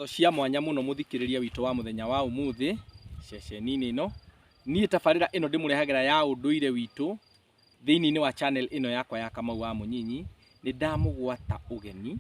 Ngatho cia mwanya mũno mũthikĩrĩria witũ wa mũthenya wa ũmũthĩ ceceni-inĩ ĩno. Niĩ tabarĩra ĩno ndĩmũrehagĩra ya ũndũire witũ thĩinĩ wa channel ĩno yakwa ya Kamau wa Mũnyinyi. Nĩ ndamũgwata ũgeni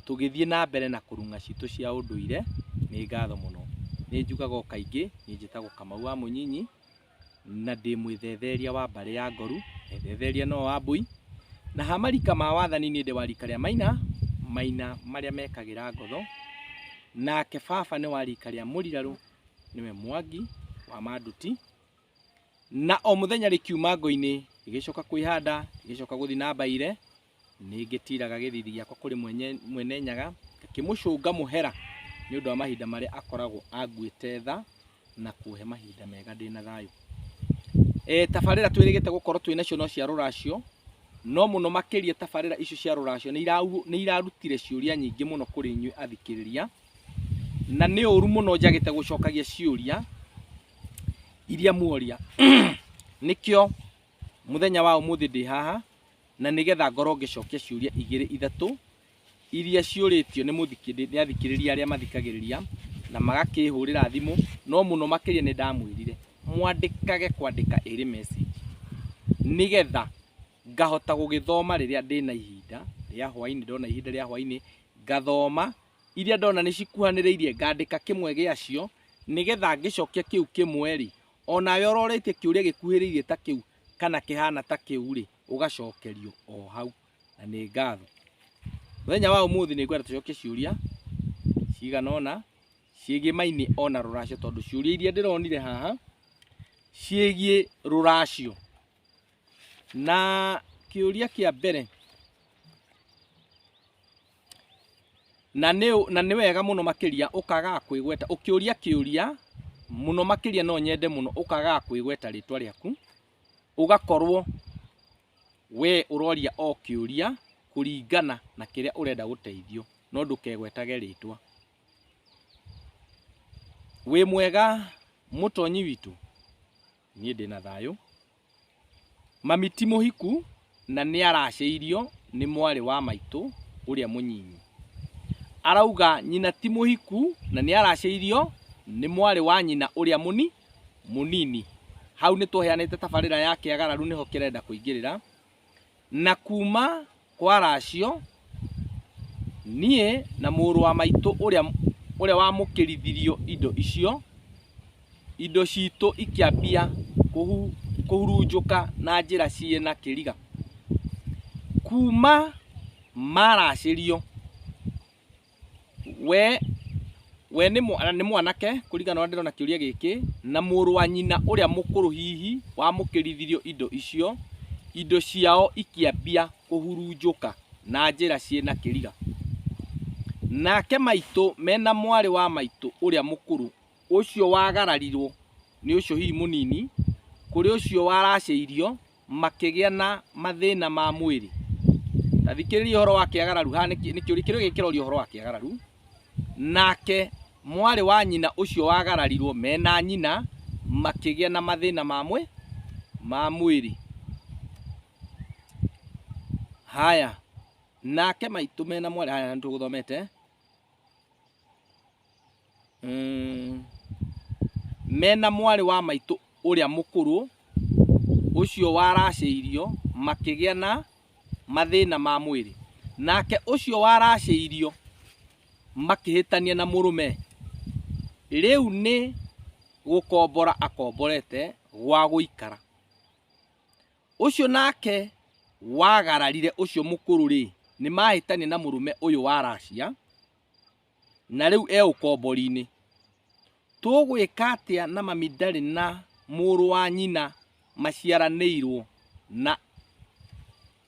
tũgĩthiĩ na mbere na kũrung'a citũ cia ũndũire. Nĩ ngatho mũno. Nĩ njugaga o kaingĩ niĩ njĩtagwo Kamau wa Mũnyinyi na ndĩ mwĩthetheria wa mbarĩ ya Ngoru, ethetheria no wa Mbui, na ha marika ma wathani niĩ ndĩ wa rika rĩa Maina, Maina marĩa mekagĩra ngotho, nake baba nĩ wa rika rĩa Mũrirarũ, nĩwe Mwangi wa Manduti, na o mũthenya rĩkiuma ngo-inĩ rĩgĩcoka kwĩhanda, rĩgĩcoka gũthiĩ na mbaire, nĩ ngĩtiraga gĩthithi gĩakwa kũrĩ mwene Nyaga, ngakĩmũcũnga mũhera nĩ ũndũ wa mahinda marĩa akoragwo anguĩte tha na kũhe mahinda mega ndĩna thayũ. Tabarĩra twĩrĩgĩte gũkorwo twĩ nacio no cia rũracio, no mũno makĩria tabarĩra icio cia rũracio nĩ irarutire ciũria nyingĩ mũno kũrĩ inyuĩ athikĩrĩria, na nĩ ũru mũno njagĩte gũcokagia ciũria iria muoria. Nĩkĩo mũthenya wa ũmũthĩ ndĩ haha na nĩgetha ngorwo ngĩcokia ciũria igĩrĩ ithatũ iria ciũrĩtio nĩ athikĩrĩria arĩa mathikagĩrĩria na magakĩhũrĩra thimũ, no mũno makĩria nĩ ndamwĩrire mwandĩkage kwandĩka ĩrĩ message nĩgetha ngahota gũgĩthoma rĩrĩa ndĩna ihinda rĩa hwainĩ, ndona ihinda rĩa hwainĩ ngathoma iria ndona nĩ cikuhanĩrĩirie ngandĩka kĩmwe gĩacio nĩgetha ngĩcokia kĩu kĩmwe rĩ, onawe ũrorĩtie kĩũria gĩkuhĩrĩirie ta kĩu kana kĩhana ta kĩu rĩ, ũgacokerio o hau. Na nĩ ngatho. Mũthenya wa ũmũthĩ nĩ ngwenda tũcokie ciũria cigana ũna ciĩgĩmaine ona rũracio, tondũ ciũria iria ndĩronire haha ciĩgiĩ rũracio. Na kĩũria kĩa mbere, na nĩ wega mũno makĩria ũkagaga kwĩgweta ũkĩũria kĩũria, mũno makĩria no nyende mũno ũkagaga kwĩgweta rĩtwa rĩaku, ũgakorwo we ũroria o kĩũria kũringana na kĩrĩa ũrenda gũteithio, no ndũkegwetage rĩtwa. Wĩ mwega mũtonyi witũ? Niĩ ndĩna thayũ. Mami ti mũhiku na nĩ aracĩirio nĩ mwarĩ wa maitũ ũrĩa mũnyinyi. Arauga nyina ti mũhiku na nĩ aracĩirio nĩ mwarĩ wa nyina ũrĩa mũnini. Hau nĩ tũheanĩte tabarĩra ya kĩagararu nĩho kĩrenda kũingĩrĩra. Na kuma kwa racio, niĩ na mũrũ wa maitũ ũrĩa wamũkĩrithirio indo icio, indo citũ ikĩambia kũhurunjũka na njĩra ciĩna kĩriga. Kuma maracĩrio, we nĩ mwanake kũringana na ũrĩa ndĩrona kĩũria gĩkĩ, na mũrũ wa nyina ũrĩa mũkũrũ hihi wamũkĩrithirio indo icio, indo ciao ikĩambia kũhurunjũka na njĩra ciĩna kĩriga. Nake maitũ mena mwarĩ wa maitũ ũrĩa mũkũrũ, ũcio wagararirwo nĩ ũcio hihi mũnini, kũrĩ ũcio waracĩirio, makĩgĩa na mathĩna ma mwĩrĩ. Ta thikĩrĩria ũhoro wa kĩagararu haha, nĩ kĩũria kĩrĩa gĩkĩroria ũhoro wa kĩagararu. Nake mwarĩ wa nyina ũcio wagararirwo mena nyina makĩgĩa na mathĩna ma mwĩrĩ. Haya, nake maitũ mena mwarĩ, haya nĩtũgũthomete. Mena mwarĩ wa maitũ ũrĩa mũkũrũ ũcio waracĩirio makĩgĩa na mathĩna ma mwĩrĩ. Nake ũcio waracĩirio makĩhĩtania na mũrũme. Rĩu nĩ gũkombora akomborete gwa gũikara. Ũcio nake wagararire ũcio mũkũrũ rĩ, nĩ mahĩtania na mũrũme ũyũ wa racia, na rĩu e ũkombori-inĩ. Tũgwĩka atĩa na mami ndarĩ na mũrũ wa nyina maciaranĩirwo na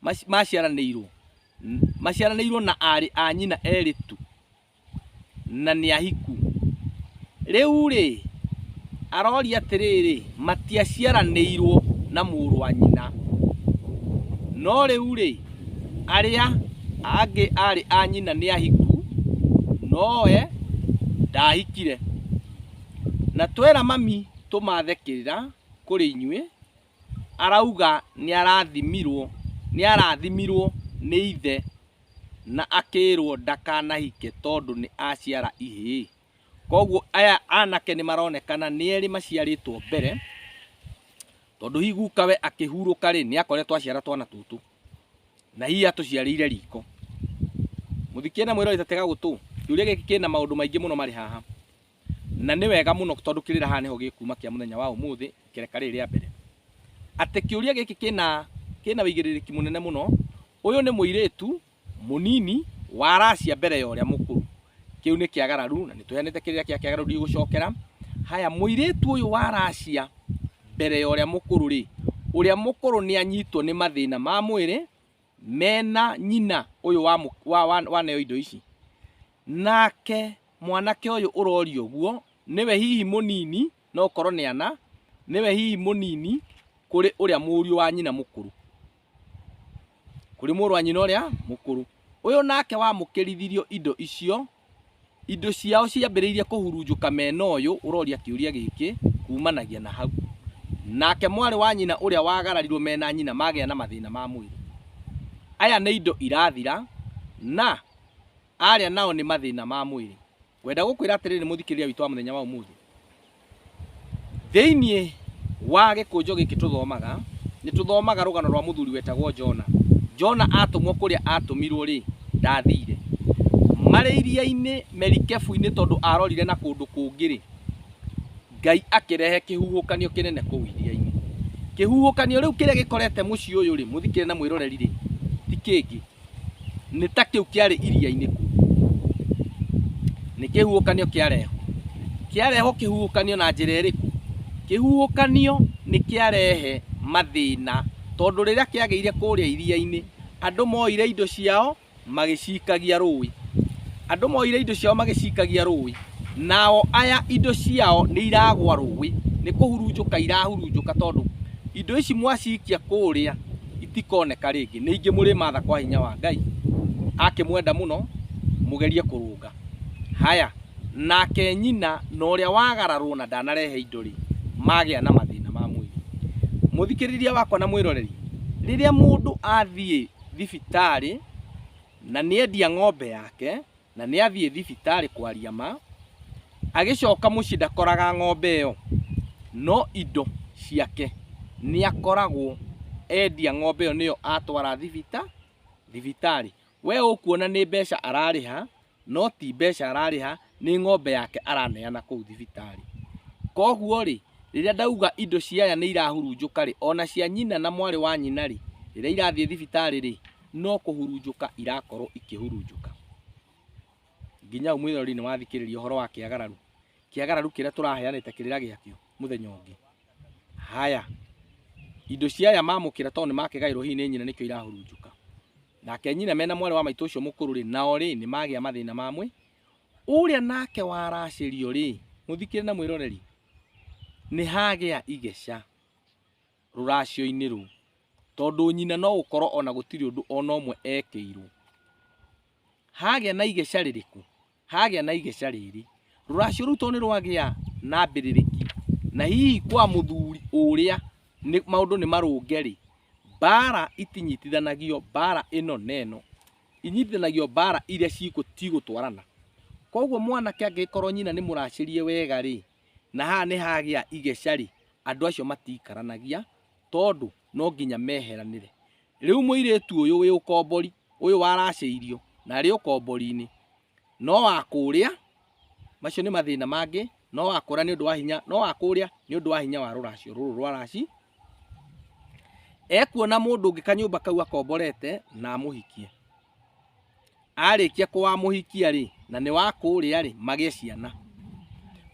maciaranĩirwo maciaranĩirwo na arĩ a nyina erĩ tu, na nĩ ahiku. Rĩu rĩ, aroria atĩrĩrĩ, matiaciaranĩirwo na mũrũ wa nyina, no rĩu rĩ, arĩa angĩ arĩ a nyina nĩ ahiku, nowe ndahikire. Na twera mami tũmathe kĩrĩra kũrĩ inyuĩ, arauga nĩ arathimirwo nĩ ithe. Na akĩrwo ndakanahike tondũ nĩ aciara ihĩĩ. Koguo aya anake nĩ maronekana nĩ erĩ maciarĩtwo mbere, tondũ hihi gukawe akĩhurũka rĩ, nĩ akoretwo aciara twana tũtũ, na hihi atũciarĩire riko. Mũthikie na mwĩrori ta tega gũtũ, kĩũria gĩkĩ kĩna maũndũ maingĩ mũno marĩ haha, na nĩ wega mũno tondũ kĩrĩra haha nĩho gĩkuma kĩa mũthenya wa ũmũthĩ, ikereka rĩrĩ rĩa mbere. Atĩ kĩũria gĩkĩ kĩna wĩigĩrĩrĩki mũnene mũno. Ũyũ nĩ mũirĩtu mũnini waracia mbere ya ũrĩa mũkũrũ. Kĩu nĩ kĩagararu na nĩ tũheanĩte kĩrĩra kĩa kĩagararu, ndigũcokera. Haya, mũirĩtu ũyũ waracia mbere ya ũrĩa mũkũrũ rĩ, ũrĩa mũkũrũ nĩ anyitwo nĩ mathĩna ma mwĩrĩ mena nyina ũyũ waneo indo ici. Nake mwanake ũyũ ũrorio ũguo nĩwe hihi mũnini, no ũkorwo nĩ ana, nĩwe hihi mũnini kũrĩ ũrĩa mũriũ wa nyina mũkũrũ, kũrĩ mũrũ wa nyina ũrĩa mũkũrũ. Ũyũ nake wamũkĩrithirio indo icio, indo ciao ciambĩrĩirie kũhurunjũka mena ũyũ ũroria kĩũria gĩkĩ kumanagia na hau. Nake mwarĩ wa nyina ũrĩa wagararirwo mena nyina magĩa na mathĩna ma mwĩrĩ. Aya nĩ indo irathira, na arĩa nao nĩ mathĩna ma mwĩrĩ. Ngwenda gũkwĩra atĩrĩrĩ mũthikĩrĩria witũ wa mũthenya wa ũmũthĩ, thĩinĩ wa gĩkũnjo gĩkĩ tũthomaga, nĩ tũthomaga rũgano rwa mũthuri wetagwo Jona. Jona atũmwo kũrĩa atũmirwo rĩ, ndathire. Marĩ iria-inĩ merikebu-inĩ tondũ arorire na kũndũ kũngĩ rĩ, Ngai akĩrehe kĩhuhũkanio kĩnene kũu iria-inĩ. Kĩhuhũkanio rĩu kĩrĩa gĩkorete mũciĩ ũyũ rĩ, mũthikĩrĩria na mwĩroreri rĩ, ti kĩngĩ, nĩ ta kĩu kĩarĩ iria-inĩ kũu. Nĩ kĩhuhũkanio kĩarehwo. Kĩarehwo kĩhuhũkanio na njĩra ĩrĩkũ? Kĩhuhũkanio nĩ kĩarehe mathĩna, tondũ rĩrĩa kĩagĩire kũrĩa iria-inĩ, andũ moire indo ciao magĩcikagia rũĩ. Andũ moire indo ciao magĩcikagia rũĩ, nao aya indo ciao nĩ iragwa rũĩ, nĩ kũhurunjũka irahurunjũka, tondũ indo ici mwacikia kũrĩa itikoneka rĩngĩ. Nĩ ingĩ mũrĩmatha kwa hinya wa Ngai, akĩmwenda mũno mũgerie kũrũnga. Haya, nake nyina na ũrĩa wagararwo na ndanarehe indo rĩ, magĩa na mathĩna ma mwĩrĩ. Mũthikĩrĩria wakwa na mwĩroreri, rĩrĩa mũndũ athiĩ thibitarĩ na nĩendia ng'ombe yake na nĩathiĩ thibitarĩ kwaria ma, agĩcoka mũciĩ ndakoraga ng'ombe ĩyo, no indo ciake nĩakoragwo endia ng'ombe ĩyo nĩyo atwara thibitarĩ. We ũkuona nĩ mbeca ararĩha, no ti mbeca ararĩha, nĩ ng'ombe yake araneana kũu thibitarĩ. Koguo rĩ, rĩrĩa ndauga indo cia aya nĩ irahurunjũka rĩ, ona cia nyina na mwarĩ wa nyina rĩ, rĩrĩa irathiĩ thibitarĩ rĩ, no kũhurunjũka irakorwo ikĩhurunjũka. Nginya hau mwĩroreri nĩ wathikĩrĩria ũhoro wa kĩagararu. Kĩagararu kĩrĩa tũraheanĩte kĩrĩra gĩakĩo mũthenya ũngĩ. Haya, indo cia aya mamũkĩra tondũ nĩ makĩgaĩrwo hihi nĩ nyina nĩkĩo irahurunjũka. Nake nyina mena mwarĩ wa maitũ ũcio mũkũrũ rĩ, nao rĩ, nĩ magĩa mathĩna ma mwĩrĩ. Ũrĩa nake waracĩrio rĩ, mũthikĩre na mwĩroreri, nĩ hagĩa igeca rũracio-inĩ rũu, tondũ nyina no gũkorwo ona gũtirĩ ũndũ ona ũmwe ekĩirwo. Hagĩa na igeca rĩrĩkũ? Hagĩa na igeca rĩrĩ, rũracio rũu tondũ nĩ rwagĩa na mbĩrĩrĩki, na hihi kwa mũthuri ũrĩa maũndũ nĩ marũnge rĩ, mbara itinyitithanagio, mbara ĩno na ĩno inyitithanagio mbara iria cigũtwarana. Koguo mwanake angĩkorwo nyina nĩ mũracĩrie wega rĩ, na haha nĩ hagĩa igeca rĩ, andũ acio matiikaranagia tondũ no nginya meheranĩre. Rĩu mũirĩtu ũyũ wĩ ũkombori, ũyũ waracĩirio na arĩ ũkombori-inĩ, no wa kũrĩa, macio nĩ mathĩna mangĩ, no wa kũrĩa nĩ ũndũ wa hinya, no wa kũrĩa nĩ ũndũ wa hinya wa rũracio rũrũ rwa raci. Ekuona mũndũ ũngĩ kanyũmba kau akomborete na amũhikie. Arĩkia kũwamũhikia rĩ, na nĩ wa kũrĩa rĩ, magĩe ciana.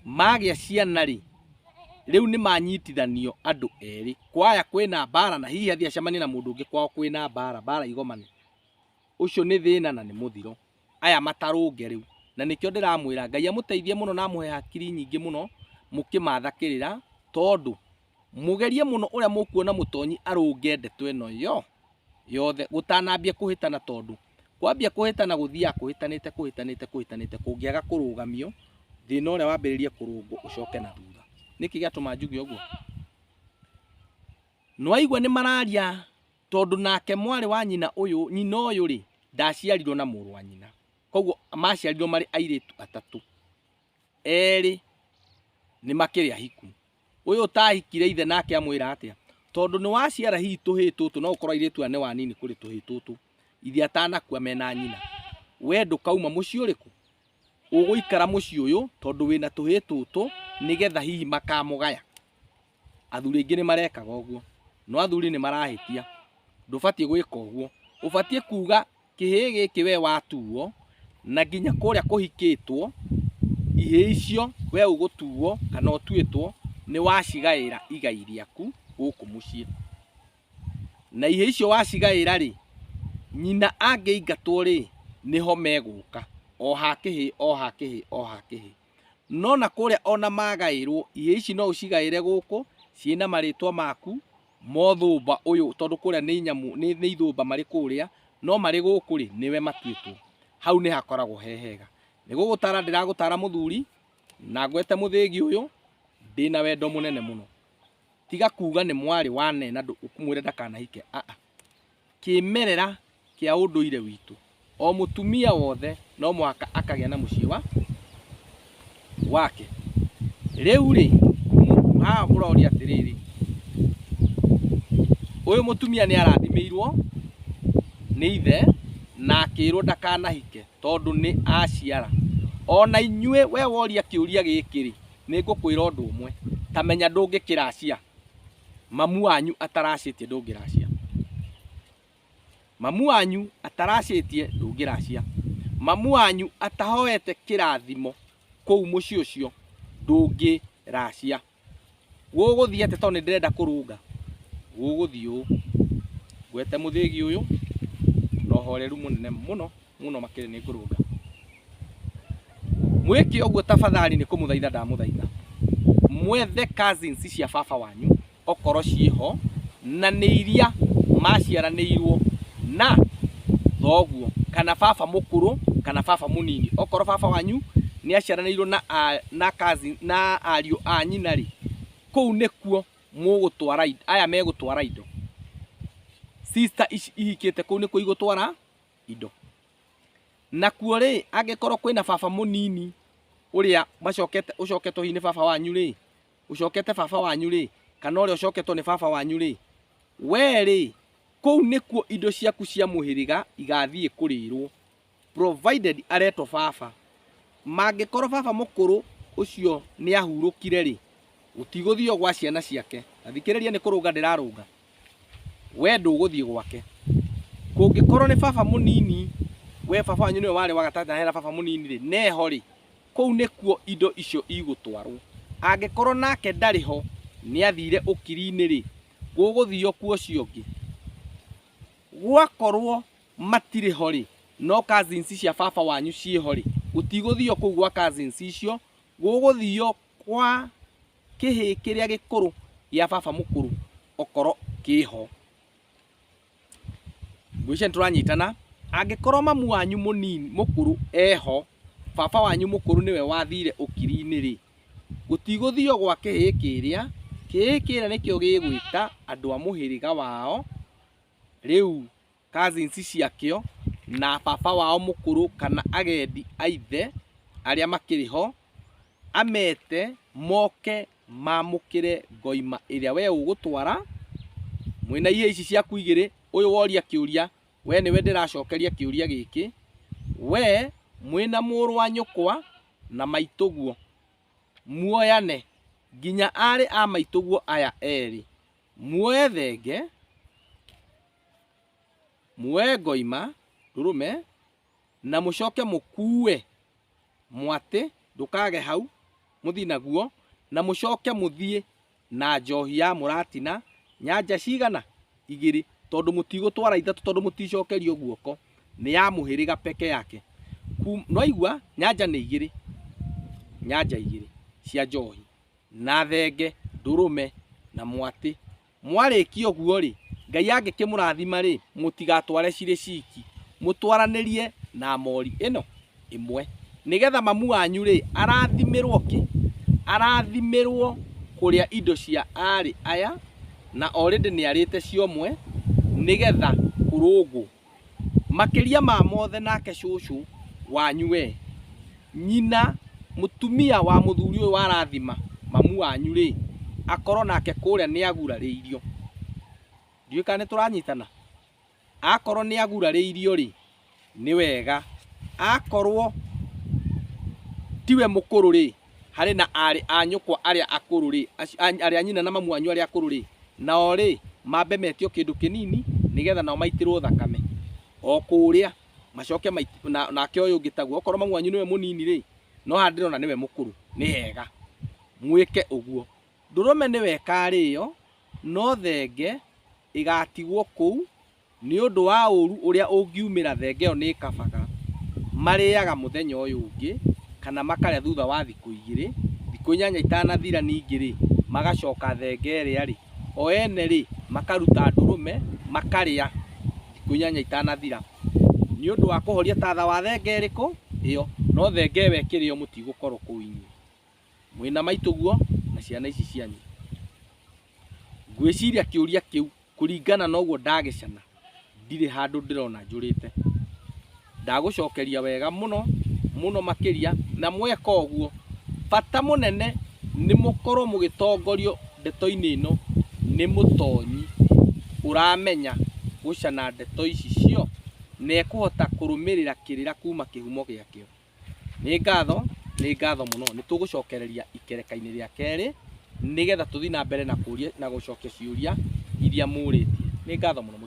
Magĩa ciana rĩ, rĩu nĩ manyitithanio andũ erĩ. Kwaya kwĩna mbara na hihi athiĩ acemanie na mũndũ ũngĩ kwao kwĩna mbara, mbara igomane. Ũcio nĩ thĩna na nĩ mũthiro. Aya matarũnge rĩu. Na nĩkĩo ndĩramwĩra Ngai amũteithie mũno na amũhe hakiri nyingĩ mũno mũkĩmatha kĩrĩra, tondũ mũgerie mũno ũrĩa mũkuona mũtonyi arũnge ndeto ĩno yo yothe gũtanambia kũhĩtana, tondũ kwambia kũhĩtana gũthiaga kũhĩtanĩte kũhĩtanĩte kũhĩtanĩte, kũngĩaga kũrũgamio thĩna ũrĩa wambĩrĩrie kũrũngwo ũcoke na thutha. Nĩkĩ gĩatũma njuge ũguo? Nĩwaigua nĩ mararia tondũ nake mwarĩ wa nyina ũyũ, nyina ũyũ rĩ, Ndaciarirwo na mũrũ wa nyina. Koguo maciarirwo marĩ airĩtu atatũ. Erĩ nĩ makĩrĩ ahiku. Ũyũ ũtahikire ithe nake amwĩra atĩa? Tondũ nĩ waciara hihi tũhĩĩ tũtũ, no ũkorwo airĩtu aya nĩ wanini kũrĩ tũhĩĩ tũtũ. Ithe atanakua mena nyina. We ndũkauma mũciĩ ũrĩkũ? Ũgũikara mũciĩ ũyũ tondũ wĩna tũhĩĩ tũtũ nĩgetha hihi makamũgaya. Athuri aingĩ nĩ marekaga ũguo. No athuri nĩ marahĩtia. Ndũbatiĩ gwĩka ũguo. Ũbatiĩ kuga kĩhĩĩ gĩkĩ we watuo na nginya kũrĩa kũhikĩtwo ihĩĩ icio we ũgũtuo kana ũtuĩtwo nĩ wacigaĩra igai rĩaku gũkũ mũciĩ. Na ihĩĩ icio wacigaĩra rĩ, nyina angĩingatwo rĩ, nĩho megũka. O ha kĩhĩĩ, o ha kĩhĩĩ, o ha kĩhĩĩ. No na kũrĩa ona magaĩrwo, ihĩĩ ici no ũcigaĩre gũkũ, ciĩna marĩtwa maku, mothũmba ũyũ, tondũ kũrĩa nĩ nyamũ, nĩ ithũmba marĩ kũrĩa, no marĩ gũkũ rĩ, nĩwe matuĩtwo. Hau nĩ hakoragwo he hega. Nĩ gũgũtara ndĩragũtara mũthuri, na ngwete mũthĩgi ũyũ, ndĩna wendo mũnene mũno. Tiga kuga nĩ mwarĩ wa nena ũkũmwĩre ndakanahike. Aa. Kĩmerera kĩa ũndũire witũ. O mũtumia wothe no mũhaka akagĩa na mũciĩ wa wake. Rĩu rĩ, haha mũroria atĩrĩrĩ, ũyũ mũtumia nĩ arathimĩirwo nĩ ithe na akĩrwo ndakanahike tondũ nĩ aciara. Ona inyuĩ we woria kĩũria gĩkĩ rĩ, nĩ ngũkwĩra ũndũ ũmwe, ta menya ndũngĩkĩracia. Mamu wanyu ataracĩtie ndũngĩracia. Mamu wanyu ataracĩtie ndũngĩracia. Mamu wanyu atahoete kĩrathimo kũu mũciĩ ũcio ndũngĩracia. Gũgũthiĩ atĩa tondũ nĩ ndĩrenda kũrũnga? Gũgũthiĩ ũũ. Ngwete mũthĩgi ũyũ na ũhoreru mũnene mũno mũno makĩria nĩ ngũrũnga. Mwĩke ũguo tafadhali nĩ kũmũthaitha ndamũthaitha. Mwethe cousins cia baba wanyu okorwo ciĩho na nĩ iria maciaranĩirwo na thoguo kana baba mũkũrũ kana baba mũnini. Okorwo baba wanyu nĩ aciaranĩirwo na na cousin na ariũ a nyina rĩ, kũu nĩkuo mũgũtwara aya megũtwara indo. Sister ici ihikĩte kũu nĩkuo igũtwara indo. Nakuo rĩ, angĩkorwo kwĩna baba mũnini ũrĩa macokete ũcoketwo hihi nĩ baba wanyu rĩ, ũcokete baba wanyu rĩ, kana ũrĩa ũcoketwo nĩ baba wanyu rĩ, we rĩ, kũu nĩkuo indo ciaku cia mũhĩrĩga igathiĩ kũrĩrwo. Provided aretwo baba. Mangĩkorwo baba mũkũrũ ũcio nĩ ahurũkire rĩ, gũtigũthio gwa ciana ciake. Ta thikĩrĩria nĩ kũrũnga ndĩrarũnga. We ndũgũthiĩ gwake. Kũngĩkorwo nĩ baba mũnini, we baba wanyu nĩwe warĩ wa gatagatĩ na hena baba mũnini rĩ, neho rĩ, kũu nĩkuo indo icio igũtwarwo. Angĩkorwo nake ndarĩ ho, nĩ athire ũkiri-inĩ rĩ, gũgũthio kuo ũcio ũngĩ. Gwakorwo matirĩ ho rĩ, no cousins cia baba wanyu ciĩho rĩ, gũtigũthio kũu gwa cousins icio, gũgũthio kwa kĩhĩĩ kĩrĩa gĩkũrũ gĩa baba mũkũrũ okorwo kĩho. Ngwĩciria nĩ tũranyitana. Angĩkorwo mamu wanyu mũnini mũkũrũ eho, baba wanyu mũkũrũ nĩwe wathire ũkiri-inĩ rĩ, gũtigũthio gwa kĩhĩĩ kĩrĩa, kĩhĩĩ kĩrĩa nĩkĩo gĩgwĩta andũ a mũhĩrĩga wao, rĩu cousins ciakĩo na baba wao mũkũrũ kana agendi a ithe arĩa makĩrĩ ho, amete moke mamũkĩre ngoima ĩrĩa we ũgũtwara mwĩna ihĩĩ ici ciaku igĩrĩ. Ũyũ woria kĩũria, we nĩwe ndĩracokeria kĩũria gĩkĩ. We mwĩna mũrũ wa nyũkwa na maitũguo, muoyane nginya arĩ a maitũguo aya erĩ, muoye thenge, muoye ngoima ndũrũme, na mũcoke mũkue mwatĩ, ndũkage hau, mũthiĩ naguo, na mũcoke mũthiĩ na njohi ya mũratina nyanja cigana? Igĩrĩ, tondũ mũtigũtwara ithatũ tondũ mũticokerio guoko, nĩ ya mũhĩrĩga peke yake. Nwaigua nyanja nĩ igĩrĩ, nyanja igĩrĩ cia njohi na thenge ndũrũme na mwatĩ. Mwarĩkia ũguo rĩ, Ngai angĩkĩmũrathima rĩ, mũtigatware cirĩ ciki, mũtwaranĩrie na mori ĩno ĩmwe, nĩgetha mamu wanyu rĩ arathimĩrwo kĩ? Arathimĩrwo kũrĩa indo cia arĩ aya, na already nĩ arĩte ciomwe, nĩgetha kũrũngwo. Makĩria ma mothe nake cũcũ wanyu we, nyina mũtumia wa mũthuri ũyũ wa rathima mamu wanyu rĩ, akorwo nake kũrĩa nĩ agurarĩirio. Ndiũĩ kana nĩ tũranyitana. Akorwo nĩ agurarĩirio rĩ, nĩ wega. Akorwo tiwe mũkũrũ rĩ, harĩ na arĩ a nyũkwa arĩa akũrũ rĩ, arĩa a nyina na mamu wanyu arĩa akũrũ rĩ, nao rĩ, mambe metio kĩndũ kĩnini nĩgetha nao maitĩrwo thakame o kũrĩa, macoke nake ũyũ ũngĩ taguo. Okorwo mamu wanyu nĩwe mũnini rĩ, no haha ndĩrona nĩwe mũkũrũ, nĩ hega mwĩke ũguo. Ndũrũme nĩwe ĩkarĩo, no thenge ĩgatigwo kũu nĩ ũndũ wa ũru ũrĩa ũngiumĩra. Thenge ĩyo nĩ ĩkabaga. Marĩaga mũthenya ũyũ ũngĩ kana makarĩa thutha wa thikũ igĩrĩ, thikũ 8 itanathira ningĩ rĩ, magacoka thenge ĩrĩa rĩ, o ene rĩ, makaruta ndũrũme makarĩa thikũ 8 itanathira nĩ ũndũ wa kũhoria tatha wa thenge ĩrĩkũ ĩyo. No thenge ĩyo ĩkĩrĩo mũtigũkorwo kũu inyuĩ mwĩna maitũguo na ciana ici cianyu. Ngwĩciria kĩũria kĩu kũringana na ũguo ndagĩcana ndirĩ handũ ndĩrona njũrĩte. Ndagũcokeria wega mũno mũno makĩria, na mweka ũguo bata mũnene nĩ mũkorwo mũgĩtongorio ndeto-inĩ ĩno nĩ mũtonyi ũramenya gũcana ndeto ici cio na ekũhota kũrũmĩrĩra kĩrĩra kuma kĩhumo gĩakĩo. Nĩ ngatho, nĩ ngatho mũno. Nĩ tũgũcokereria ikereka-inĩ rĩa kerĩ nĩgetha tũthiĩ na mbere na kũria na gũcokia ciũria iria mũrĩtie. Nĩ ngatho mũno.